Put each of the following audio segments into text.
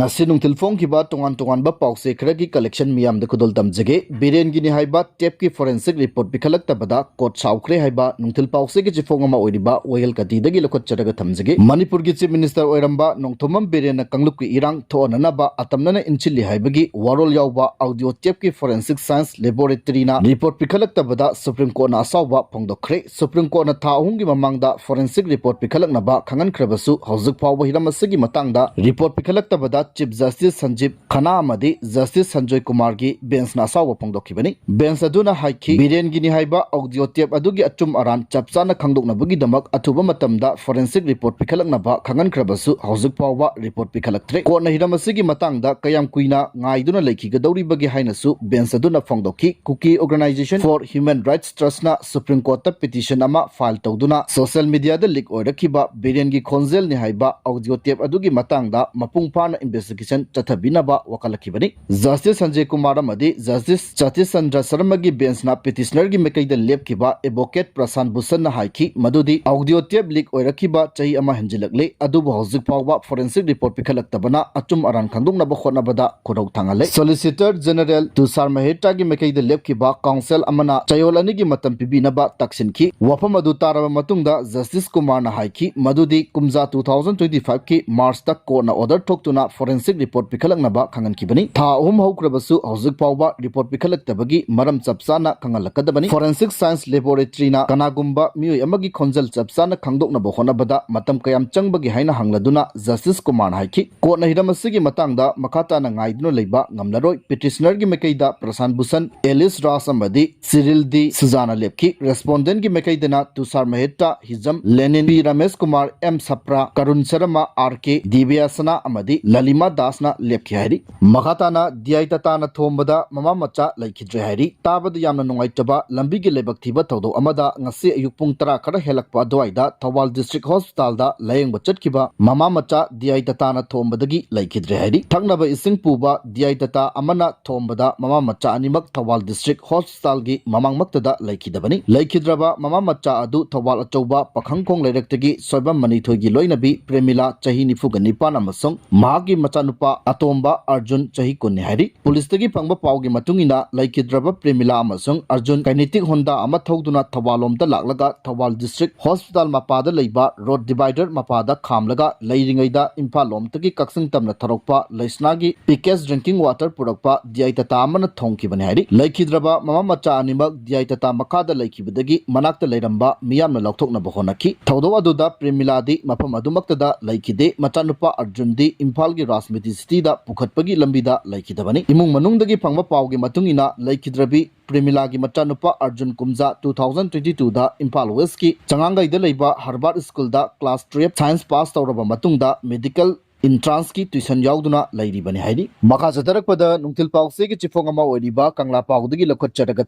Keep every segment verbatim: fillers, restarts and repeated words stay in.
ꯑꯁꯤ ꯅꯨꯡꯊꯤꯜ ꯐꯣꯡꯈꯤꯕ ꯇꯣꯉꯥꯟ ꯇꯣꯉꯥꯟꯕ ꯄꯥꯎꯆꯦ ꯈꯔꯒꯤ collection ꯃꯤꯌꯥꯝꯗ ꯈꯨꯗꯣꯜ ꯇꯝꯖꯒꯦ꯫ ꯕꯤꯔꯦꯟꯒꯤꯅꯤ ꯍꯥꯏꯕ tape ꯀꯤ forensic report ꯄꯤꯈꯠꯂꯛꯇꯕꯗ court ꯁꯥꯎꯈ꯭ꯔꯦ ꯍꯥꯏꯕ ꯅꯨꯡꯊꯤꯜ ꯄꯥꯎꯆꯦꯒꯤ ꯆꯦꯐꯣꯡ ꯑꯃ ꯑꯣꯏꯔꯤꯕ ꯋꯥꯌꯦꯜ ꯀꯥꯇꯤꯗꯒꯤ ꯂꯧꯈꯠꯆꯔꯒ ꯊꯝꯖꯒꯦ꯫ ꯃꯅꯤꯄꯨꯔꯒꯤ Chief Minister ꯑꯣꯏꯔꯝꯕ ꯅꯣꯡꯊꯣꯝꯕꯝ ꯕꯤꯔꯦꯟꯅ ꯀꯥꯡꯂꯨꯞꯀꯤ ꯏꯔꯥꯡ ꯊꯣꯛꯍꯟꯅꯅꯕ ꯑꯇꯝꯅꯅ ꯏꯟꯁꯤꯜꯂꯤ ꯍꯥꯏꯕꯒꯤ ꯋꯥꯔꯣꯜ ꯌꯥꯎꯕ audio tape ꯀꯤ forensic science laboratory ꯅ report ꯄꯤꯈꯠꯂꯛꯇꯕꯗ Supreme Court ꯅ ꯑꯁꯥꯎꯕ ꯐꯣꯡꯗꯣꯛꯈ꯭ꯔꯦ꯫ Supreme Court ꯅ ꯊꯥ ꯑꯍꯨꯝꯒꯤ ꯃꯃꯥꯡꯗ forensic report ꯄꯤꯈꯠꯂꯛꯅꯕ ꯈꯪꯍꯟꯈ꯭ꯔꯕꯁꯨ, ꯍꯧꯖꯤꯛ ꯐꯥꯎꯕ ꯍꯤꯔꯝ ꯑꯁꯤꯒꯤ ꯃꯇꯥꯡꯗ report ꯄꯤꯈꯠꯂꯛꯇꯕꯗ Chief Justice ꯁꯟꯖꯤꯞ ꯈꯟꯅꯥ ꯑꯃꯗꯤ Justice ꯁꯟꯖꯣꯏ ꯀꯨꯃꯥꯔꯒꯤ bench ꯅ ꯑꯁꯥꯎꯕ ꯐꯣꯡꯗꯣꯛꯈꯤꯕꯅꯤ꯫ Bench ꯑꯗꯨꯅ ꯍꯥꯏꯈꯤ, ꯕꯤꯔꯦꯟꯒꯤꯅꯤ ꯍꯥꯏꯕ audio tape ꯑꯗꯨꯒꯤ ꯑꯆꯨꯝ ꯑꯔꯥꯟ ꯆꯞ ꯆꯥꯅ ꯈꯪꯗꯣꯛꯅꯕꯒꯤꯗꯃꯛ ꯑꯊꯨꯕ ꯃꯇꯝꯗ forensic report ꯄꯤꯈꯠꯂꯛꯅꯕ ꯈꯪꯍꯟꯈ꯭ꯔꯕꯁꯨ, ꯍꯧꯖꯤꯛ ꯐꯥꯎꯕ report ꯄꯤꯈꯠꯂꯛꯇ꯭ꯔꯦ꯫ Court ꯅ ꯍꯤꯔꯝ ꯑꯁꯤꯒꯤ ꯃꯇꯥꯡꯗ ꯀꯌꯥꯝ ꯀꯨꯏꯅ ꯉꯥꯏꯗꯨꯅ ꯂꯩꯈꯤꯒꯗꯧꯔꯤꯕꯒꯦ ꯍꯥꯏꯅꯁꯨ bench ꯑꯗꯨꯅ ꯐꯣꯡꯗꯣꯛꯈꯤ꯫ Kuki Organization for Human Rights Trust ꯅ Supreme Court ꯇ petition ꯑꯃ file ꯇꯧꯗꯨꯅ social media ꯗ leak ꯑꯣꯏꯔꯛꯈꯤꯕ ꯕꯤꯔꯦꯟꯒꯤ ꯈꯣꯟꯖꯦꯜꯅꯤ ꯍꯥꯏꯕ audio tape ꯑꯗꯨꯒꯤ ꯃꯇꯥꯡꯗ ꯃꯄꯨꯡ ꯐꯥꯅ investigation ꯆꯠꯊꯕꯤꯅꯕ ꯋꯥꯀꯠꯂꯛꯈꯤꯕꯅꯤ꯫ Justice ꯁꯟꯖꯌ ꯀꯨꯃꯥꯔ ꯑꯃꯗꯤ Justice ꯁꯇꯤꯁ ꯆꯟꯗ꯭ꯔ ꯁꯔꯃꯒꯤ bench ꯅ petitioner ꯒꯤ ꯃꯥꯏꯀꯩꯗ ꯂꯦꯞꯈꯤꯕ advocate ꯄ꯭ꯔꯁꯥꯟ ꯚꯨꯁꯟꯅ ꯍꯥꯏꯈꯤ ꯃꯗꯨꯗꯤ audio tape leak ꯑꯣꯏꯔꯛꯈꯤꯕ ꯆꯍꯤ ꯑꯃ ꯍꯦꯟꯖꯤꯜꯂꯛꯂꯦ, ꯑꯗꯨꯕꯨ ꯍꯧꯖꯤꯛ ꯐꯥꯎꯕ forensic report ꯄꯤꯈꯠꯂꯛꯇꯕꯅ ꯑꯆꯨꯝ ꯑꯔꯥꯟ ꯈꯪꯗꯣꯛꯅꯕ ꯍꯣꯠꯅꯕꯗ ꯈꯨꯔꯧ ꯊꯥꯡꯍꯜꯂꯦ꯫ Solicitor General ꯇꯨꯁꯥꯔ ꯃꯦꯍꯇꯥꯒꯤ ꯃꯥꯏꯀꯩꯗ ꯂꯦꯞꯈꯤꯕ counsel ꯑꯃꯅ ꯆꯌꯣꯜ ꯑꯅꯤꯒꯤ ꯃꯇꯝ ꯄꯤꯕꯤꯅꯕ ꯇꯛꯁꯤꯟꯈꯤ꯫ ꯋꯥꯐꯝ ꯑꯗꯨ ꯇꯥꯔꯕ ꯃꯇꯨꯡꯗ Justice ꯀꯨꯃꯥꯔꯅ ꯍꯥꯏꯈꯤ ꯃꯗꯨꯗꯤ ꯀꯨꯝꯖꯥ two thousand twenty five ꯀꯤ March ꯇ court ꯅ order ꯊꯣꯛꯇꯨꯅ forensic report ꯄꯤꯈꯠꯂꯛꯅꯕ ꯈꯪꯍꯟꯈꯤꯕꯅꯤ꯫ ꯊꯥ ꯑꯍꯨꯝ ꯍꯧꯈ꯭ꯔꯕꯁꯨ ꯍꯧꯖꯤꯛ ꯐꯥꯎꯕ report ꯄꯤꯈꯠꯂꯛꯇꯕꯒꯤ ꯃꯔꯝ ꯆꯞ ꯆꯥꯅ ꯈꯪꯍꯜꯂꯛꯀꯗꯕꯅꯤ꯫ Forensic Science Laboratory ꯅ ꯀꯅꯥꯒꯨꯝꯕ ꯃꯤꯑꯣꯏ ꯑꯃꯒꯤ ꯈꯣꯟꯖꯦꯜ ꯆꯞ ꯆꯥꯅ ꯈꯪꯗꯣꯛꯅꯕ ꯍꯣꯠꯅꯕꯗ ꯃꯇꯝ ꯀꯌꯥꯝ ꯆꯪꯕꯒꯦ ꯍꯥꯏꯅ ꯍꯪꯂꯗꯨꯅ Justice ꯀꯨꯃꯥꯔꯅ ꯍꯥꯏꯈꯤ, court ꯅ ꯍꯤꯔꯝ ꯑꯁꯤꯒꯤ ꯃꯇꯥꯡꯗ ꯃꯈꯥ ꯇꯥꯅ ꯉꯥꯏꯗꯨꯅ ꯂꯩꯕ ꯉꯝꯂꯔꯣꯏ꯫ Petitioner ꯒꯤ ꯃꯥꯏꯀꯩꯗ ꯄ꯭ꯔꯁꯥꯟ ꯚꯨꯁꯟ, ꯑꯦꯂꯤꯁ ꯔꯥꯖ ꯑꯃꯗꯤ ꯁꯤꯔꯤꯜ ꯗꯤ ꯁꯨꯖꯥꯅ ꯂꯦꯞꯈꯤ꯫ Respondent ꯒꯤ ꯃꯥꯏꯀꯩꯗꯅ ꯇꯨꯁꯥꯔ ꯃꯦꯍꯇꯥ, ꯍꯤꯖꯝ, ꯂꯦꯅꯤꯟ, ꯄꯤ ꯔꯥꯃꯦꯁ ꯀꯨꯃꯥꯔ, ꯑꯦꯝ ꯁꯄ꯭ꯔꯥ, ꯀꯔꯨꯟ ꯁꯔꯃ, ꯑꯥꯔ ꯀꯦ ꯗꯤꯕ꯭ꯌꯥꯁꯅꯥ ꯑꯃꯗꯤ ꯂꯂꯤꯃꯥ ꯗꯥꯁꯅ ꯂꯦꯞꯈꯤ ꯍꯥꯏꯔꯤ꯫ ꯃꯈꯥ ꯇꯥꯅ ꯗꯤ ꯑꯥꯏ ꯇꯥꯇꯥꯅ ꯊꯣꯝꯕꯗ ꯃꯃꯥ ꯃꯆꯥ ꯂꯩꯈꯤꯗ꯭ꯔꯦ ꯍꯥꯏꯔꯤ꯫ ꯇꯥꯕꯗ ꯌꯥꯝꯅ ꯅꯨꯡꯉꯥꯏꯇꯕ ꯂꯝꯕꯤꯒꯤ ꯂꯥꯏꯕꯛ ꯊꯤꯕ ꯊꯧꯗꯣꯛ ꯑꯃꯗ ꯉꯁꯤ ꯑꯌꯨꯛ ꯄꯨꯡ ꯇꯔꯥ ꯈꯔ ꯍꯦꯜꯂꯛꯄ ꯑꯗꯨꯋꯥꯏꯗ ꯊꯧꯕꯥꯜ District Hospital ꯗ ꯂꯥꯌꯦꯡꯕ ꯆꯠꯈꯤꯕ ꯃꯃꯥ ꯃꯆꯥ ꯗꯤ ꯑꯥꯏ ꯇꯥꯇꯥꯅ ꯊꯣꯝꯕꯗꯒꯤ ꯂꯩꯈꯤꯗ꯭ꯔꯦ ꯍꯥꯏꯔꯤ꯫ ꯊꯛꯅꯕ ꯏꯁꯤꯡ ꯄꯨꯕ ꯗꯤ ꯑꯥꯏ ꯇꯥꯇꯥ ꯑꯃꯅ ꯊꯣꯝꯕꯗ ꯃꯃꯥ ꯃꯆꯥ ꯑꯅꯤꯃꯛ ꯊꯧꯕꯥꯜ District Hospital ꯒꯤ ꯃꯃꯥꯡꯃꯛꯇꯗ ꯂꯩꯈꯤꯗꯕꯅꯤ꯫ ꯂꯩꯈꯤꯗ꯭ꯔꯕ ꯃꯃꯥ ꯃꯆꯥ ꯑꯗꯨ ꯊꯧꯕꯥꯜ ꯑꯆꯧꯕ ꯄꯥꯈꯪꯈꯣꯡ ꯂꯩꯔꯛꯇꯒꯤ ꯁꯣꯏꯕꯝ ꯃꯅꯤꯊꯣꯏꯒꯤ ꯂꯣꯏꯅꯕꯤ ꯄ꯭ꯔꯦꯃꯤꯂꯥ, ꯆꯍꯤ ꯅꯤꯐꯨꯒ ꯅꯤꯄꯥꯟ, ꯑꯃꯁꯨꯡ ꯃꯍꯥꯛꯀꯤ ꯃꯆꯥꯅꯨꯄꯥ ꯑꯇꯣꯝꯕ ꯑꯔꯖꯨꯟ, ꯆꯍꯤ ꯀꯨꯟꯅꯤ ꯍꯥꯏꯔꯤ꯫ ꯄꯨꯂꯤꯁꯇꯒꯤ ꯐꯪꯕ ꯄꯥꯎꯒꯤ ꯃꯇꯨꯡ ꯏꯟꯅ, ꯂꯩꯈꯤꯗ꯭ꯔꯕ ꯄ꯭ꯔꯦꯃꯤꯂꯥ ꯑꯃꯁꯨꯡ ꯑꯔꯖꯨꯟ Kinetic Honda ꯑꯃ ꯊꯧꯗꯨꯅ ꯊꯧꯕꯥꯜ ꯂꯣꯝꯗ ꯂꯥꯛꯂꯒ ꯊꯧꯕꯥꯜ ꯗꯤꯁꯇ꯭ꯔꯤꯛ ꯍꯣꯁꯄꯤꯇꯥꯜ ꯃꯄꯥꯗ ꯂꯩꯕ ꯔꯣꯗ ꯗꯤꯚꯥꯏꯗꯔ ꯃꯄꯥꯗ ꯈꯥꯝꯂꯒ ꯂꯩꯔꯤꯉꯩꯗ ꯏꯝꯐꯥꯜ ꯂꯣꯝꯗꯒꯤ ꯀꯛꯆꯤꯡ ꯇꯝꯅ ꯊꯧꯔꯛꯄ ꯂꯩꯁꯅꯥꯒꯤ package drinking water ꯄꯨꯔꯛꯄ ꯗꯤꯌꯥꯏ ꯇꯥꯇꯥ ꯑꯃꯅ ꯊꯣꯝꯈꯤꯕꯅꯤ ꯍꯥꯏꯔꯤ꯫ ꯂꯩꯈꯤꯗ꯭ꯔꯕ ꯃꯃꯥ ꯃꯆꯥ ꯑꯅꯤꯃꯛ ꯗꯤꯌꯥꯏ ꯇꯥꯇꯥ ꯃꯈꯥꯗ ꯂꯩꯈꯤꯕꯗꯒꯤ ꯃꯅꯥꯛꯇ ꯂꯩꯔꯝꯕ ꯃꯤꯌꯥꯝꯅ ꯂꯧꯊꯣꯛꯅꯕ ꯍꯣꯠꯅꯈꯤ꯫ ꯊꯧꯗꯣꯛ ꯑꯗꯨꯗ ꯄ꯭ꯔꯦꯃꯤꯂꯥꯗꯤ ꯃꯐꯝ ꯑꯗꯨꯃꯛꯇꯗ ꯂꯩꯈꯤꯗꯦ꯫ ꯃꯆꯥꯅꯨꯄꯥ ꯑꯔꯖꯨꯟꯗꯤ ꯏꯝꯐꯥꯜꯒꯤ ꯔꯥꯖꯃꯤꯇꯤ ꯁꯤꯇꯤꯗ ꯄꯨꯈꯠꯄꯒꯤ ꯂꯝꯕꯤꯗ ꯂꯩꯈꯤꯗꯕꯅꯤ꯫ ꯏꯃꯨꯡ ꯃꯅꯨꯡꯗꯒꯤ ꯐꯪꯕ ꯄꯥꯎꯒꯤ ꯃꯇꯨꯡ ꯏꯟꯅ, ꯂꯩꯈꯤꯗ꯭ꯔꯕꯤ ꯄ꯭ꯔꯦꯃꯤꯂꯥꯒꯤ ꯃꯆꯥꯅꯨꯄꯥ ꯑꯔꯖꯨꯟ ꯀꯨꯝꯖꯥ two thousand twenty twoꯗ ꯏꯝꯐꯥꯜ ꯋꯦꯁꯀꯤ ꯆꯉꯥꯡꯒꯩꯗ ꯂꯩꯕ ꯍꯔꯕꯥꯔꯠ ꯁ꯭ꯀꯨꯜꯗ class twelve science pass ꯇꯧꯔꯕ ꯃꯇꯨꯡꯗ medical entranceꯀꯤ tuition ꯌꯥꯎꯗꯨꯅ ꯂꯩꯔꯤꯕꯅꯤ ꯍꯥꯏꯔꯤ꯫ ꯃꯈꯥ ꯆꯠꯊꯔꯛꯄꯗ ꯅꯨꯡꯊꯤꯜ ꯄꯥꯎꯆꯦꯒꯤ ꯆꯦꯐꯣꯡ ꯑꯃ ꯑꯣꯏꯔꯤꯕ ꯀꯪꯂꯥ ꯄꯥꯎꯗꯒꯤ ꯂꯧꯈꯠꯆꯔꯒ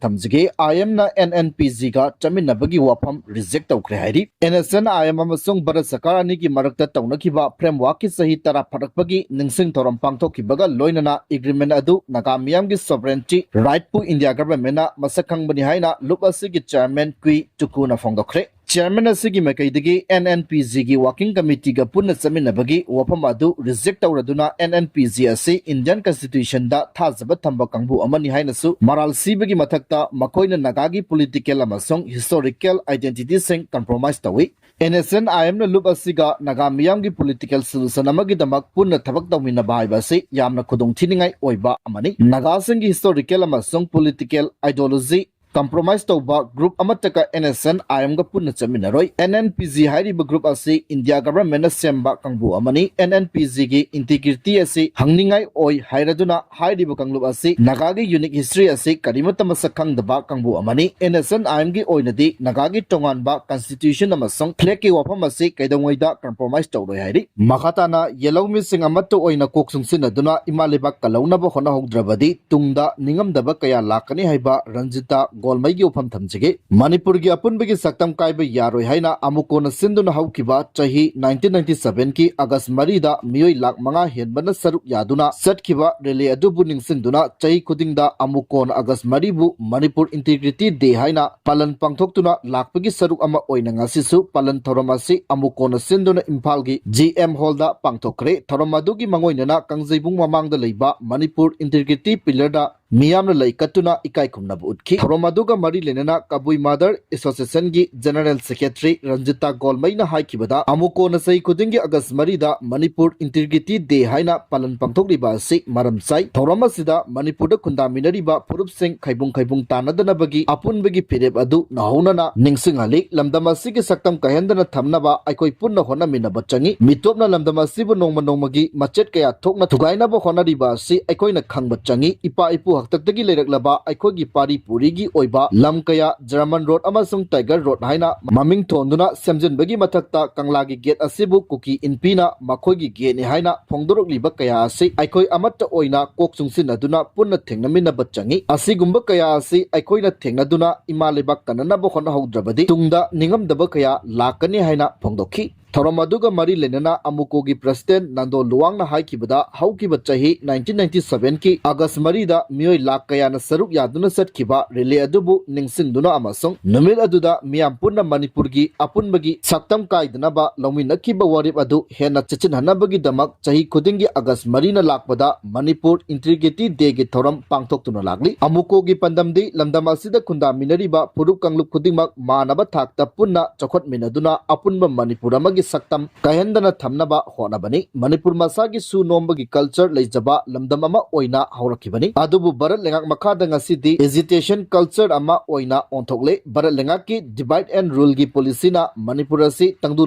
ꯊꯝꯖꯒꯦ꯫ IMꯅ NNPGꯒ ꯆꯠꯃꯤꯟꯅꯕꯒꯤ ꯋꯥꯐꯝ reject ꯇꯧꯈ꯭ꯔꯦ ꯍꯥꯏꯔꯤ꯫ NSCN-IM ꯑꯃꯁꯨꯡ ꯚꯥꯔꯠ ꯁꯔꯀꯥꯔ ꯑꯅꯤꯒꯤ ꯃꯔꯛꯇ ꯇꯧꯅꯈꯤꯕ frameworkꯀꯤ ꯆꯍꯤ ꯇꯔꯥ ꯐꯥꯔꯛꯄꯒꯤ ꯅꯤꯡꯁꯤꯡ ꯊꯧꯔꯝ ꯄꯥꯡꯊꯣꯛꯈꯤꯕꯒ ꯂꯣꯏꯅꯅ agreement ꯑꯗꯨ ꯅꯥꯒꯥ ꯃꯤꯌꯥꯝꯒꯤ sovereignty rightꯄꯨ ꯏꯟꯗꯤꯌꯥ governmentꯅ ꯃꯁꯛ ꯈꯪꯕꯅꯤ ꯍꯥꯏꯅ ꯂꯨꯞ ꯑꯁꯤꯒꯤ chairman ꯀ꯭ꯋꯤ ꯇꯨꯀꯨꯅ ꯐꯣꯡꯗꯣꯛꯈ꯭ꯔꯦ꯫ Chairman ꯑꯁꯤꯒꯤ ꯃꯥꯏꯀꯩꯗꯒꯤ NNPGꯒꯤ working committeeꯒ ꯄꯨꯟꯅ ꯆꯠꯃꯤꯟꯅꯕꯒꯤ ꯋꯥꯐꯝ ꯑꯗꯨ reject ꯇꯧꯔꯗꯨꯅ, NNPG ꯑꯁꯤ Indian Constitutionꯗ ꯊꯥꯖꯕ ꯊꯝꯕ ꯀꯥꯡꯕꯨ ꯑꯃꯅꯤ ꯍꯥꯏꯅꯁꯨ ꯃꯔꯥꯜ ꯁꯤꯕꯒꯤ ꯃꯊꯛꯇ ꯃꯈꯣꯏꯅ ꯅꯥꯒꯥꯒꯤ political ꯑꯃꯁꯨꯡ historical identityꯁꯤꯡ compromise ꯇꯧꯏ꯫ NSCN-IMꯅ ꯂꯨꯞ ꯑꯁꯤꯒ ꯅꯥꯒꯥ ꯃꯤꯌꯥꯝꯒꯤ political solution ꯑꯃꯒꯤꯗꯃꯛ ꯄꯨꯟꯅ ꯊꯕꯛ ꯇꯧꯃꯤꯟꯅꯕ ꯍꯥꯏꯕ ꯑꯁꯤ ꯌꯥꯝꯅ ꯈꯨꯗꯣꯡꯊꯤꯅꯤꯡꯉꯥꯏ ꯑꯣꯏꯕ ꯑꯃꯅꯤ꯫ ꯅꯥꯒꯥꯁꯤꯡꯒꯤ historical ꯑꯃꯁꯨꯡ political ideology compromise ꯇꯧꯕ group ꯑꯃꯠꯇꯒ NSCN-IMꯒ ꯄꯨꯟꯅ ꯆꯠꯃꯤꯟꯅꯔꯣꯏ꯫ NNPG ꯍꯥꯏꯔꯤꯕ group ꯑꯁꯤ ꯏꯟꯗꯤꯌꯥ governmentꯅ ꯁꯦꯝꯕ ꯀꯥꯡꯕꯨ ꯑꯃꯅꯤ꯫ NNPGꯒꯤ integrity ꯑꯁꯤ ꯍꯪꯅꯤꯡꯉꯥꯏ ꯑꯣꯏ ꯍꯥꯏꯔꯗꯨꯅ, ꯍꯥꯏꯔꯤꯕ ꯀꯥꯡꯂꯨꯞ ꯑꯁꯤ ꯅꯥꯒꯥꯒꯤ unique history ꯑꯁꯤ ꯀꯔꯤꯃꯠꯇ ꯃꯁꯛ ꯈꯪꯗꯕ ꯀꯥꯡꯕꯨ ꯑꯃꯅꯤ꯫ NSCN-IMꯒꯤ ꯑꯣꯏꯅꯗꯤ ꯅꯥꯒꯥꯒꯤ ꯇꯣꯉꯥꯟꯕ constitution ꯑꯃꯁꯨꯡ flagꯀꯤ ꯋꯥꯐꯝ ꯑꯁꯤ ꯀꯩꯗꯧꯉꯩꯗ compromise ꯇꯧꯔꯣꯏ ꯍꯥꯏꯔꯤ꯫ ꯃꯈꯥ ꯇꯥꯅ ꯌꯦꯜꯍꯧꯃꯤꯁꯤꯡ ꯑꯃꯠꯇ ꯑꯣꯏꯅ ꯀꯣꯛ ꯆꯨꯡꯁꯤꯟꯅꯗꯨꯅ ꯏꯃꯥ ꯂꯩꯕꯥꯛ ꯀꯜꯍꯧꯅꯕ ꯍꯣꯠꯅꯍꯧꯗ꯭ꯔꯕꯗꯤ ꯇꯨꯡꯗ ꯅꯤꯡꯉꯝꯗꯕ ꯀꯌꯥ ꯂꯥꯛꯀꯅꯤ ꯍꯥꯏꯕ ꯔꯟꯖꯤꯇꯥ ꯒꯣꯜꯃꯩꯒꯤ ꯋꯥꯐꯝ ꯊꯝꯖꯒꯦ꯫ ꯃꯅꯤꯄꯨꯔꯒꯤ ꯑꯄꯨꯟꯕꯒꯤ ꯁꯛꯇꯝ ꯀꯥꯏꯕ ꯌꯥꯔꯣꯏ ꯍꯥꯏꯅ ꯑꯃꯨꯀꯣꯟꯅ ꯁꯤꯟꯗꯨꯅ ꯍꯧꯈꯤꯕ ꯆꯍꯤ nineteen ninety seven ꯀꯤ ꯑꯒꯁ ꯃꯔꯤꯗ ꯃꯤꯑꯣꯏ ꯂꯥꯈ ꯃꯉꯥ ꯍꯦꯟꯕꯅ ꯁꯔꯨꯛ ꯌꯥꯗꯨꯅ ꯆꯠꯈꯤꯕ ꯔꯦꯂꯤ ꯑꯗꯨꯕꯨ ꯅꯤꯡꯁꯤꯡꯗꯨꯅ ꯆꯍꯤ ꯈꯨꯗꯤꯡꯗ ꯑꯃꯨꯀꯣꯟ ꯑꯒꯁ ꯃꯔꯤꯕꯨ ꯃꯅꯤꯄꯨꯔ ꯏꯟꯇꯤꯒ꯭ꯔꯤꯇꯤ ꯗꯦ ꯍꯥꯏꯅ ꯄꯥꯂꯟ ꯄꯥꯡꯊꯣꯛꯇꯨꯅ ꯂꯥꯛꯄꯒꯤ ꯁꯔꯨꯛ ꯑꯃ ꯑꯣꯏꯅ ꯉꯁꯤꯁꯨ ꯄꯥꯂꯟ ꯊꯧꯔꯝ ꯑꯁꯤ ꯑꯃꯨꯀꯣꯟꯅ ꯁꯤꯟꯗꯨꯅ ꯏꯝꯐꯥꯜꯒꯤ ꯖꯤ ꯑꯦꯝ ꯍꯣꯜꯗ ꯄꯥꯡꯊꯣꯛꯈ꯭ꯔꯦ꯫ ꯊꯧꯔꯝ ꯑꯗꯨꯒꯤ ꯃꯥꯡꯑꯣꯏꯅꯅ ꯀꯥꯡꯖꯩꯕꯨꯡ ꯃꯃꯥꯡꯗ ꯂꯩꯕ ꯃꯅꯤꯄꯨꯔ ꯏꯟꯇꯤꯒ꯭ꯔꯤꯇꯤ ꯄꯤꯂꯔꯗ ꯃꯤꯌꯥꯝꯅ ꯂꯩ ꯀꯠꯇꯨꯅ ꯏꯀꯥꯏ ꯈꯨꯝꯅꯕ ꯎꯠꯈꯤ꯫ ꯊꯧꯔꯝ ꯑꯗꯨꯒ ꯃꯔꯤ ꯂꯩꯅꯅ ꯀꯕꯨꯏ ꯃꯥꯗꯔ ꯑꯦꯁꯣꯁꯤꯌꯦꯁꯟꯒꯤ ꯖꯦꯅꯔꯦꯜ ꯁꯦꯀ꯭ꯔꯦꯇꯔꯤ ꯔꯟꯖꯤꯇꯥ ꯒꯣꯜꯃꯩꯅ ꯍꯥꯏꯈꯤꯕꯗ, ꯑꯃꯨꯀꯣꯟꯅ ꯆꯍꯤ ꯈꯨꯗꯤꯡꯒꯤ ꯑꯒꯁ ꯃꯔꯤꯗ ꯃꯅꯤꯄꯨꯔ ꯏꯟꯇꯤꯒ꯭ꯔꯤꯇꯤ ꯗꯦ ꯍꯥꯏꯅ ꯄꯥꯂꯟ ꯄꯥꯡꯊꯣꯛꯂꯤꯕ ꯑꯁꯤ ꯃꯔꯝ ꯆꯥꯏ꯫ ꯊꯧꯔꯝ ꯑꯁꯤꯗ ꯃꯅꯤꯄꯨꯔꯗ ꯈꯨꯟꯗꯥꯃꯤꯟꯅꯔꯤꯕ ꯐꯨꯔꯨꯞꯁꯤꯡ ꯈꯥꯏꯕꯨꯡ ꯈꯥꯏꯕꯨꯡ ꯇꯥꯟꯅꯗꯅꯕꯒꯤ ꯑꯄꯨꯟꯕꯒꯤ ꯐꯤꯔꯦꯞ ꯑꯗꯨ ꯅꯧꯍꯧꯅꯅ ꯅꯤꯡꯁꯤꯡꯍꯜꯂꯤ꯫ ꯂꯝꯗꯝ ꯑꯁꯤꯒꯤ ꯁꯛꯇꯝ ꯀꯥꯏꯍꯟꯗꯅ ꯊꯝꯅꯕ ꯑꯩꯈꯣꯏ ꯄꯨꯟꯅ ꯍꯣꯠꯅꯃꯤꯟꯅꯕ ꯆꯪꯏ꯫ ꯃꯤꯇꯣꯞꯅ ꯂꯝꯗꯝ ꯑꯁꯤꯕꯨ ꯅꯣꯡꯃ ꯅꯣꯡꯃꯒꯤ ꯃꯆꯦꯠ ꯀꯌꯥ ꯊꯣꯛꯅ ꯊꯨꯒꯥꯏꯅꯕ ꯍꯣꯠꯅꯔꯤꯕ ꯑꯁꯤ ꯑꯩꯈꯣꯏꯅ ꯈꯪꯕ ꯆꯪꯏ꯫ ꯏꯄꯥ ꯏꯄꯨ ꯍꯥꯛꯇꯛꯇꯒꯤ ꯂꯩꯔꯛꯂꯕ ꯑꯩꯈꯣꯏꯒꯤ ꯄꯥꯔꯤ ꯄꯨꯔꯤꯒꯤ ꯑꯣꯏꯕ ꯂꯝ ꯀꯌꯥ ꯖꯔꯃꯟ ꯔꯣꯗ ꯑꯃꯁꯨꯡ ꯇꯥꯏꯒꯔ ꯔꯣꯗ ꯍꯥꯏꯅ ꯃꯃꯤꯡ ꯊꯣꯟꯗꯨꯅ ꯁꯦꯝꯖꯤꯟꯕꯒꯤ ꯃꯊꯛꯇ ꯀꯪꯂꯥꯒꯤ ꯒꯦꯠ ꯑꯁꯤꯕꯨ ꯀꯨꯀꯤ ꯏꯟꯄꯤꯅ ꯃꯈꯣꯏꯒꯤ ꯒꯦꯠꯅꯤ ꯍꯥꯏꯅ ꯐꯣꯡꯗꯣꯔꯛꯂꯤꯕ ꯀꯌꯥ ꯑꯁꯤ ꯑꯩꯈꯣꯏ ꯑꯃꯠꯇ ꯑꯣꯏꯅ ꯀꯣꯛ ꯆꯨꯡꯁꯤꯟꯅꯗꯨꯅ ꯄꯨꯟꯅ ꯊꯦꯡꯅꯃꯤꯟꯅꯕ ꯆꯪꯏ꯫ ꯑꯁꯤꯒꯨꯝꯕ ꯀꯌꯥ ꯑꯁꯤ ꯑꯩꯈꯣꯏꯅ ꯊꯦꯡꯅꯗꯨꯅ ꯏꯃꯥ ꯂꯩꯕꯥꯛ ꯀꯟꯅꯅꯕ ꯍꯣꯠꯅꯍꯧꯗ꯭ꯔꯕꯗꯤ ꯇꯨꯡꯗ ꯅꯤꯡꯉꯝꯗꯕ ꯀꯌꯥ ꯂꯥꯛꯀꯅꯤ ꯍꯥꯏꯅ ꯐꯣꯡꯗꯣꯛꯈꯤ꯫ ꯊꯧꯔꯝ ꯑꯗꯨꯒ ꯃꯔꯤ ꯂꯩꯅꯅ ꯑꯃꯨꯀꯣꯒꯤ ꯄ꯭ꯔꯁꯤꯗꯦꯟ ꯅꯟꯗꯣ ꯂꯨꯋꯥꯡꯅ ꯍꯥꯏꯈꯤꯕꯗ, ꯍꯧꯈꯤꯕ ꯆꯍꯤ nineteen ninety seven ꯀꯤ ꯑꯒꯁ ꯃꯔꯤꯗ ꯃꯤꯑꯣꯏ ꯂꯥꯈ ꯀꯌꯥꯅ ꯁꯔꯨꯛ ꯌꯥꯗꯨꯅ ꯆꯠꯈꯤꯕ ꯔꯦꯂꯤ ꯑꯗꯨꯕꯨ ꯅꯤꯡꯁꯤꯡꯗꯨꯅ ꯑꯃꯁꯨꯡ ꯅꯨꯃꯤꯠ ꯑꯗꯨꯗ ꯃꯤꯌꯥꯝ ꯄꯨꯟꯅ ꯃꯅꯤꯄꯨꯔꯒꯤ ꯑꯄꯨꯟꯕꯒꯤ ꯁꯛꯇꯝ ꯀꯥꯏꯗꯅꯕ ꯂꯧꯃꯤꯟꯅꯈꯤꯕ ꯋꯥꯔꯦꯞ ꯑꯗꯨ ꯍꯦꯟꯅ ꯆꯦꯠꯁꯤꯟꯍꯟꯅꯕꯒꯤꯗꯃꯛ ꯆꯍꯤ ꯈꯨꯗꯤꯡꯒꯤ ꯑꯒꯁ ꯃꯔꯤꯅ ꯂꯥꯛꯄꯗ ꯃꯅꯤꯄꯨꯔ ꯏꯟꯇꯤꯒ꯭ꯔꯤꯇꯤ ꯗꯦꯒꯤ ꯊꯧꯔꯝ ꯄꯥꯡꯊꯣꯛꯇꯨꯅ ꯂꯥꯛꯂꯤ꯫ ꯑꯃꯨꯀꯣꯒꯤ ꯄꯥꯟꯗꯝꯗꯤ ꯂꯝꯗꯝ ꯑꯁꯤꯗ ꯈꯨꯟꯗꯥꯃꯤꯟꯅꯔꯤꯕ ꯐꯨꯔꯨꯞ ꯀꯥꯡꯂꯨꯞ ꯈꯨꯗꯤꯡꯃꯛ ꯃꯥꯟꯅꯕ ꯊꯥꯛꯇ ꯄꯨꯟꯅ ꯆꯥꯎꯈꯠꯃꯤꯟꯅꯗꯨꯅ ꯑꯄꯨꯟꯕ ꯃꯅꯤꯄꯨꯔ ꯑꯃꯒꯤ ꯁꯛꯇꯝ ꯀꯥꯏꯍꯟꯗꯅ ꯊꯝꯅꯕ ꯍꯣꯠꯅꯕꯅꯤ꯫ ꯃꯅꯤꯄꯨꯔ ꯃꯁꯥꯒꯤ ꯁꯨ ꯅꯣꯝꯕꯒꯤ ꯀꯜꯆꯔ ꯂꯩꯖꯕ ꯂꯝꯗꯝ ꯑꯃ ꯑꯣꯏꯅ ꯍꯧꯔꯛꯈꯤꯕꯅꯤ꯫ ꯑꯗꯨꯕꯨ ꯚꯥꯔꯠ ꯂꯩꯉꯥꯛ ꯃꯈꯥꯗ ꯉꯁꯤꯗꯤ ꯑꯦꯖꯤꯇꯦꯁꯟ ꯀꯜꯆꯔ ꯑꯃ ꯑꯣꯏꯅ ꯑꯣꯟꯊꯣꯛꯂꯦ꯫ ꯚꯥꯔꯠ ꯂꯩꯉꯥꯛꯀꯤ ꯗꯤꯚꯥꯏꯗ ꯑꯦꯟ ꯔꯨꯜꯒꯤ ꯄꯣꯂꯤꯁꯤꯅ ꯃꯅꯤꯄꯨꯔ ꯑꯁꯤ ꯇꯪꯗꯨ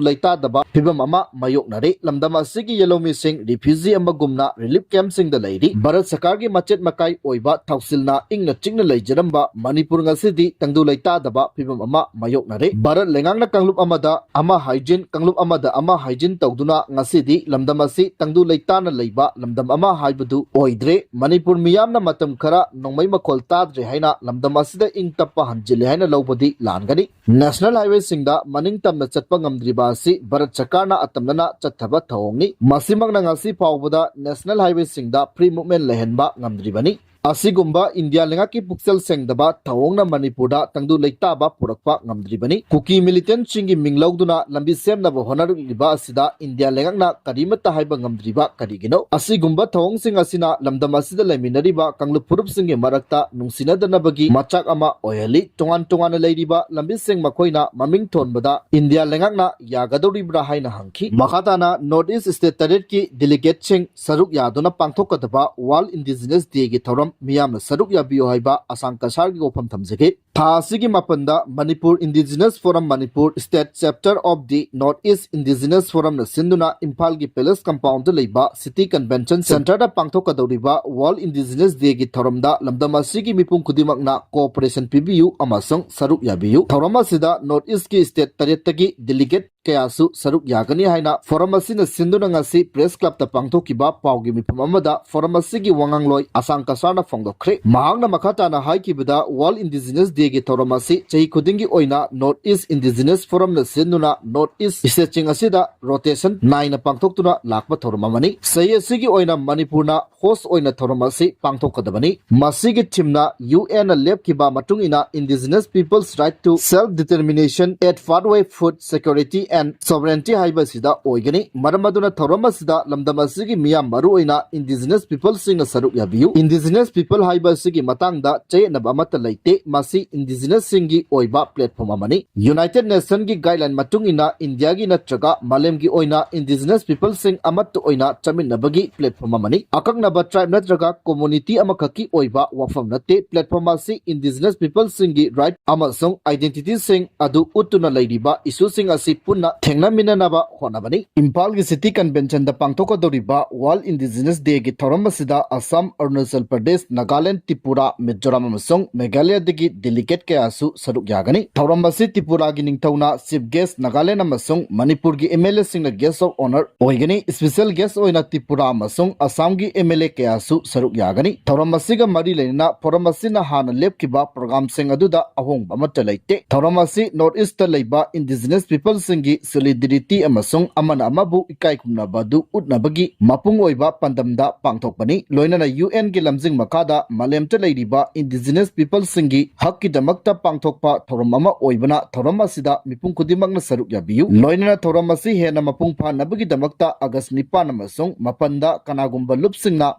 ꯂꯩꯇꯥꯗꯕ ꯐꯤꯕꯝ ꯑꯃ ꯃꯥꯌꯣꯛꯅꯔꯦ꯫ ꯂꯝꯗꯝ ꯑꯁꯤꯒꯤ ꯌꯦꯂꯧꯃꯤꯁꯤꯡ ꯔꯤꯐ꯭ꯌꯨꯖꯤ ꯑꯃꯒꯨꯝꯅ ꯔꯤꯂꯤꯐ ꯀꯦꯝꯞꯁꯤꯡꯗ ꯂꯩꯔꯤ꯫ ꯚꯥꯔꯠ ꯁꯔꯀꯥꯔꯒꯤ ꯃꯆꯦꯠ ꯃꯀꯥꯏ ꯑꯣꯏꯕ ꯊꯧꯁꯤꯜꯅ ꯏꯪꯅ ꯆꯤꯛꯅ ꯂꯩꯖꯔꯝꯕ ꯃꯅꯤꯄꯨꯔ ꯉꯁꯤꯗꯤ ꯇꯪꯗꯨ ꯂꯩꯇꯥꯗꯕ ꯐꯤꯕꯝ ꯑꯃ ꯃꯥꯌꯣꯛꯅꯔꯦ꯫ ꯚꯥꯔꯠ ꯂꯩꯉꯥꯛꯅ ꯀꯥꯡꯂꯨꯞ ꯑꯃꯗ ꯑꯃ ꯍꯥꯏꯖꯤꯟ, ꯀꯥꯡꯂꯨꯞ ꯑꯃꯗ ꯑꯃ ꯍꯥꯏꯖꯤꯟ ꯇꯧꯗꯨꯅ ꯉꯁꯤꯗꯤ ꯂꯝꯗꯝ ꯑꯁꯤ ꯇꯪꯗꯨ ꯂꯩꯇꯥꯅ ꯂꯩꯕ ꯂꯝꯗꯝ ꯑꯃ ꯍꯥꯏꯕꯗꯨ ꯑꯣꯏꯗ꯭ꯔꯦ꯫ ꯃꯅꯤꯄꯨꯔ ꯃꯤꯌꯥꯝꯅ ꯃꯇꯝ ꯈꯔ ꯅꯣꯡꯃꯩ ꯃꯈꯣꯜ ꯇꯥꯗ꯭ꯔꯦ ꯍꯥꯏꯅ ꯂꯝꯗꯝ ꯑꯁꯤꯗ ꯏꯪ ꯇꯞꯄ ꯍꯟꯖꯤꯜꯂꯦ ꯍꯥꯏꯅ ꯂꯧꯕꯗꯤ ꯂꯥꯟꯒꯅꯤ꯫ ꯅꯦꯁꯅꯦꯜ ꯍꯥꯏꯋꯦꯁꯤꯡꯗ ꯃꯅꯤꯡ ꯇꯝꯅ ꯆꯠꯄ ꯉꯝꯗ꯭ꯔꯤꯕ ꯑꯁꯤ ꯚꯥꯔꯠ ꯁꯔꯀꯥꯔꯅ ꯑꯇꯝꯅꯅ ꯆꯠꯊꯕ ꯊꯧꯑꯣꯡꯅꯤ꯫ ꯃꯁꯤꯃꯛꯅ ꯉꯁꯤ ꯐꯥꯎꯕꯗ ꯅꯦꯁꯅꯦꯜ ꯍꯥꯏꯋꯦꯁꯤꯡꯗ ꯐ꯭ꯔꯤ ꯃꯨꯚꯃꯦꯟ ꯂꯩꯍꯟꯕ ꯉꯝꯗ꯭ꯔꯤꯕꯅꯤ꯫ ꯑꯁꯤꯒꯨꯝꯕ ꯏꯟꯗꯤꯌꯥ ꯂꯩꯉꯥꯛꯀꯤ ꯄꯨꯛꯆꯦꯜ ꯁꯦꯡꯗꯕ ꯊꯧꯑꯣꯡꯅ ꯃꯅꯤꯄꯨꯔꯗ ꯇꯪꯗꯨ ꯂꯩꯇꯥꯕ ꯄꯨꯔꯛꯄ ꯉꯝꯗ꯭ꯔꯤꯕꯅꯤ꯫ ꯀꯨꯀꯤ ꯃꯤꯂꯤꯇꯦꯟꯠꯁꯤꯡꯒꯤ ꯃꯤꯡ ꯂꯧꯗꯨꯅ ꯂꯝꯕꯤ ꯁꯦꯝꯅꯕ ꯍꯣꯠꯅꯔꯛꯂꯤꯕ ꯑꯁꯤꯗ ꯏꯟꯗꯤꯌꯥ ꯂꯩꯉꯥꯛꯅ ꯀꯔꯤꯃꯠꯇ ꯍꯥꯏꯕ ꯉꯝꯗ꯭ꯔꯤꯕ ꯀꯔꯤꯒꯤꯅꯣ? ꯑꯁꯤꯒꯨꯝꯕ ꯊꯧꯑꯣꯡꯁꯤꯡ ꯑꯁꯤꯅ ꯂꯝꯗꯝ ꯑꯁꯤꯗ ꯂꯩꯃꯤꯟꯅꯔꯤꯕ ꯀꯥꯡꯂꯨꯞ ꯐꯨꯔꯨꯞꯁꯤꯡꯒꯤ ꯃꯔꯛꯇ ꯅꯨꯡꯁꯤꯅꯗꯅꯕꯒꯤ ꯃꯆꯥꯛ ꯑꯃ ꯑꯣꯏꯍꯜꯂꯤ꯫ ꯇꯣꯉꯥꯟ ꯇꯣꯉꯥꯟꯅ ꯂꯩꯔꯤꯕ ꯂꯝꯕꯤꯁꯤꯡ ꯃꯈꯣꯏꯅ ꯃꯃꯤꯡ ꯊꯣꯟꯕꯗ ꯏꯟꯗꯤꯌꯥ ꯂꯩꯉꯥꯛꯅ ꯌꯥꯒꯗꯧꯔꯤꯕ꯭ꯔꯥ ꯍꯥꯏꯅ ꯍꯪꯈꯤ꯫ ꯃꯈꯥ ꯇꯥꯅ ꯅꯣꯔꯠ ꯏꯁ ꯁ꯭ꯇꯦꯠ ꯇꯔꯦꯠꯀꯤ ꯗꯦꯂꯤꯒꯦꯠꯁꯤꯡ ꯁꯔꯨꯛ ꯌꯥꯗꯨꯅ ꯄꯥꯡꯊꯣꯛꯀꯗꯕ ꯋꯥꯔꯜꯗ ꯏꯟꯗꯤꯖꯤꯅꯁ ꯗꯦꯒꯤ ꯊꯧꯔꯝ ꯃꯤꯌꯥꯝꯅ ꯁꯔꯨꯛ ꯌꯥꯕꯤꯌꯨ ꯍꯥꯏꯕ ꯑꯁꯥꯝ ꯀꯁꯥꯔꯒꯤ ꯋꯥꯐꯝ ꯊꯝꯖꯒꯦ꯫ ꯊꯥ ꯑꯁꯤꯒꯤ ꯃꯥꯄꯟꯗ Manipur indigenous forum Manipur state chapter of the north east indigenous ꯐꯣꯔꯝꯅ ꯁꯤꯟꯗꯨꯅ ꯏꯝꯐꯥꯜꯒꯤ ꯄꯦꯂꯦꯁ ꯀꯝꯄꯥꯎꯟꯗ ꯂꯩꯕ ꯁꯤꯇꯤ ꯀꯟꯚꯦꯟꯁꯟ ꯁꯦꯟꯇꯔꯗ ꯄꯥꯡꯊꯣꯛꯀꯗꯧꯔꯤꯕ ꯋꯥꯔꯜꯗ ꯏꯟꯗꯤꯖꯤꯅꯁ ꯗꯦꯒꯤ ꯊꯧꯔꯝꯗ ꯂꯝꯗꯝ ꯑꯁꯤꯒꯤ ꯃꯤꯄꯨꯝ ꯈꯨꯗꯤꯡꯃꯛꯅ ꯀꯣꯑꯣꯄꯔꯦꯁꯟ ꯄꯤꯕꯤꯌꯨ ꯑꯃꯁꯨꯡ ꯁꯔꯨꯛ ꯌꯥꯕꯤꯌꯨ꯫ ꯊꯧꯔꯝ ꯑꯁꯤꯗ ꯅꯣꯔꯠ ꯏꯁꯀꯤ ꯁ꯭ꯇꯦꯠ ꯇꯔꯦꯠꯇꯒꯤ ꯗꯦꯂꯤꯒꯦꯠ ꯀꯌꯥꯁꯨ ꯁꯔꯨꯛ ꯌꯥꯒꯅꯤ ꯍꯥꯏꯅ ꯐꯣꯔꯝ ꯑꯁꯤꯅ ꯁꯤꯟꯗꯨꯅ ꯉꯁꯤ ꯄ꯭ꯔꯦꯁ ꯀ꯭ꯂꯕꯇ ꯄꯥꯡꯊꯣꯛꯈꯤꯕ ꯄꯥꯎꯒꯤ ꯃꯤꯐꯝ ꯑꯃꯗ ꯐꯣꯔꯝ ꯑꯁꯤꯒꯤ ꯋꯥꯉꯥꯡꯂꯣꯏ ꯑꯁꯥꯡ ꯀꯁꯥꯔꯅ ꯐꯣꯡꯗꯣꯛꯈ꯭ꯔꯦ꯫ ꯃꯍꯥꯛꯅ ꯃꯈꯥ ꯇꯥꯅ ꯍꯥꯏꯈꯤꯕꯗ ꯋꯥꯔꯜꯗ ꯏꯟꯗꯤꯖꯤꯅꯁ ꯗꯦꯒꯤ ꯊꯧꯔꯝ ꯑꯁꯤ ꯆꯍꯤ ꯈꯨꯗꯤꯡꯒꯤ ꯑꯣꯏꯅ ꯅꯣꯔꯠ ꯏꯁ ꯏꯟꯗꯤꯖꯤꯅꯁ ꯐꯣꯔꯝꯅ ꯁꯤꯟꯗꯨꯅ ꯅꯣꯔꯠ ꯏꯁ ꯁ꯭ꯇꯦꯠꯁꯤꯡ ꯑꯁꯤꯗ ꯔꯣꯇꯦꯁꯟ ꯅꯥꯏꯅ ꯄꯥꯡꯊꯣꯛꯇꯨꯅ ꯂꯥꯛꯄ ꯊꯧꯔꯝ ꯑꯃꯅꯤ꯫ ꯆꯍꯤ ꯑꯁꯤꯒꯤ ꯑꯣꯏꯅ ꯃꯅꯤꯄꯨꯔꯅ ꯍꯣꯁ ꯑꯣꯏꯅ ꯊꯧꯔꯝ ꯑꯁꯤ ꯄꯥꯡꯊꯣꯛꯀꯗꯕꯅꯤ꯫ ꯃꯁꯤꯒꯤ ꯊꯤꯝꯅ ꯌꯨ ꯑꯦꯟꯅ ꯂꯦꯞꯈꯤꯕ ꯃꯇꯨꯡ ꯏꯟꯅ Indigenous People's Right to Self Determination at Pathway Food Security and Sovereignty ꯍꯥꯏꯕꯁꯤꯗ ꯑꯣꯏꯒꯅꯤ꯫ ꯃꯔꯝ ꯑꯗꯨꯅ ꯊꯧꯔꯝ ꯑꯁꯤꯗ ꯂꯝꯗꯝ ꯑꯁꯤꯒꯤ ꯃꯤꯌꯥꯝ ꯃꯔꯨꯑꯣꯏꯅ ꯏꯟꯗꯤꯖꯤꯅꯁ ꯄꯤꯄꯜꯁꯤꯡꯅ ꯁꯔꯨꯛ ꯌꯥꯕꯤꯌꯨ꯫ ꯏꯟꯗꯤꯖꯤꯅꯁ ꯄꯤꯄꯜ ꯍꯥꯏꯕ ꯑꯁꯤꯒꯤ ꯃꯇꯥꯡꯗ ꯆꯌꯦꯠꯅꯕ ꯑꯃꯠꯇ ꯂꯩꯇꯦ꯫ ꯃꯁꯤ ꯏꯟꯗꯤꯖꯤꯅꯁꯁꯤꯡꯒꯤ ꯑꯣꯏꯕ ꯄ꯭ꯂꯦꯠꯐꯣꯝ ꯑꯃꯅꯤ꯫ ꯌꯨꯅꯥꯏꯇꯦꯗ ꯅꯦꯁꯟꯒꯤ ꯒꯥꯏꯗꯂꯥꯏꯟ ꯃꯇꯨꯡ ꯏꯟꯅ ꯏꯟꯗꯤꯌꯥꯒꯤ ꯅꯠꯇ꯭ꯔꯒ ꯃꯥꯂꯦꯝꯒꯤ ꯑꯣꯏꯅ ꯏꯟꯗꯤꯖꯤꯅꯁ ꯄꯤꯄꯜꯁꯤꯡ ꯑꯃꯠꯇ ꯑꯣꯏꯅ ꯆꯠꯃꯤꯟꯅꯕꯒꯤ ꯄ꯭ꯂꯦꯠꯐꯣꯝ ꯑꯃꯅꯤ꯫ ꯑꯀꯛꯅꯕ ꯇ꯭ꯔꯥꯏꯕ ꯅꯠꯇ꯭ꯔꯒ ꯀꯝꯃꯨꯅꯤꯇꯤ ꯑꯃꯈꯛꯀꯤ ꯑꯣꯏꯕ ꯋꯥꯐꯝ ꯅꯠꯇꯦ꯫ ꯄ꯭ꯂꯦꯠꯐꯣꯝ ꯑꯁꯤ ꯏꯟꯗꯤꯖꯤꯅꯁ ꯄꯤꯄꯜꯁꯤꯡꯒꯤ ꯔꯥꯏꯠ ꯑꯃꯁꯨꯡ ꯑꯥꯏꯗꯦꯟꯇꯤꯇꯤꯁꯤꯡ ꯑꯗꯨ ꯎꯠꯇꯨꯅ ꯂꯩꯔꯤꯕ ꯏꯁꯨꯁꯤꯡ ꯑꯁꯤ ꯄꯨꯟꯅ ꯊꯦꯡꯅꯃꯤꯟꯅꯅꯕ ꯍꯣꯠꯅꯕꯅꯤ꯫ ꯏꯝꯐꯥꯜꯒꯤ ꯁꯤꯇꯤ ꯀꯟꯚꯦꯟꯁꯟꯗ ꯄꯥꯡꯊꯣꯛꯀꯗꯧꯔꯤꯕ ꯋꯥꯔꯜꯗ ꯏꯟꯗꯤꯖꯤꯅꯁ ꯗꯦꯒꯤ ꯊꯧꯔꯝ ꯑꯁꯤꯗ ꯑꯁꯥꯝ, ꯑꯔꯨꯅꯥꯆꯜ ꯄ꯭ꯔꯗꯦꯁ, ꯅꯥꯒꯥꯂꯦꯟꯗ, ꯇ꯭ꯔꯤꯄꯨꯔꯥ, ꯃꯤꯖꯣꯔꯥꯝ ꯑꯃꯁꯨꯡ ꯃꯦꯘꯥꯂꯌꯗꯒꯤ delegate ꯀꯌꯥꯁꯨ ꯁꯔꯨꯛ ꯌꯥꯒꯅꯤ꯫ ꯊꯧꯔꯝ ꯑꯁꯤ ꯇ꯭ꯔꯤꯄꯨꯔꯥꯒꯤ ꯅꯤꯡꯊꯧꯅ chief guest, ꯅꯥꯒꯥꯂꯦꯟꯗ ꯑꯃꯁꯨꯡ ꯃꯅꯤꯄꯨꯔꯒꯤ MLAꯁꯤꯡꯅ guest of honour ꯑꯣꯏꯒꯅꯤ꯫ Special guest ꯑꯣꯏꯅ ꯇ꯭ꯔꯤꯄꯨꯔꯥ ꯑꯃꯁꯨꯡ ꯑꯁꯥꯝꯒꯤ MLA ꯀꯌꯥꯁꯨ ꯁꯔꯨꯛ ꯌꯥꯒꯅꯤ꯫ ꯊꯧꯔꯝ ꯑꯁꯤꯒ ꯃꯔꯤ ꯂꯩꯅꯅ ꯐꯣꯔꯝ ꯑꯁꯤꯅ ꯍꯥꯟꯅ ꯂꯦꯞꯈꯤꯕ programꯁꯤꯡ ꯑꯗꯨꯗ ꯑꯍꯣꯡꯕ ꯑꯃꯠꯇ ꯂꯩꯇꯦ꯫ ꯊꯧꯔꯝ ꯑꯁꯤ North Eastꯇ ꯂꯩꯕ indigenous peopleꯁꯤꯡꯒꯤ solidarity ꯑꯃꯁꯨꯡ ꯑꯃꯅ ꯑꯃꯕꯨ ꯏꯀꯥꯏ ꯈꯨꯝꯅꯕ ꯑꯗꯨ ꯎꯠꯅꯕꯒꯤ ꯃꯄꯨꯡ ꯑꯣꯏꯕ ꯄꯥꯟꯗꯝꯗ ꯄꯥꯡꯊꯣꯛꯄꯅꯤ꯫ ꯂꯣꯏꯅꯅ UNꯒꯤ ꯂꯝꯖꯤꯡ ꯃꯈꯥꯗ ꯃꯥꯂꯦꯝꯗ ꯂꯩꯔꯤꯕ indigenous peopleꯁꯤꯡꯒꯤ ꯍꯛꯀꯤꯗꯃꯛꯇ ꯄꯥꯡꯊꯣꯛꯄ ꯊꯧꯔꯝ ꯑꯃ ꯑꯣꯏꯕꯅ ꯊꯧꯔꯝ ꯑꯁꯤꯗ ꯃꯤꯄꯨꯝ ꯈꯨꯗꯤꯡꯃꯛꯅ ꯁꯔꯨꯛ ꯌꯥꯕꯤꯌꯨ꯫ ꯂꯣꯏꯅꯅ ꯊꯧꯔꯝ ꯑꯁꯤ ꯍꯦꯟꯅ ꯃꯄꯨꯡ ꯐꯥꯅꯕꯒꯤꯗꯃꯛꯇ August ꯅꯤꯄꯥꯟ ꯑꯃꯁꯨꯡ ꯃꯥꯄꯟꯗ ꯀꯅꯥꯒꯨꯝꯕ ꯂꯨꯞꯁꯤꯡꯅ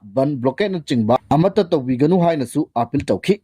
ꯕꯟ, blockade ꯅꯆꯤꯡꯕ ꯑꯃꯠꯇ ꯇꯧꯕꯤꯒꯅꯨ ꯍꯥꯏꯅꯁꯨ appeal ꯇꯧꯈꯤ꯫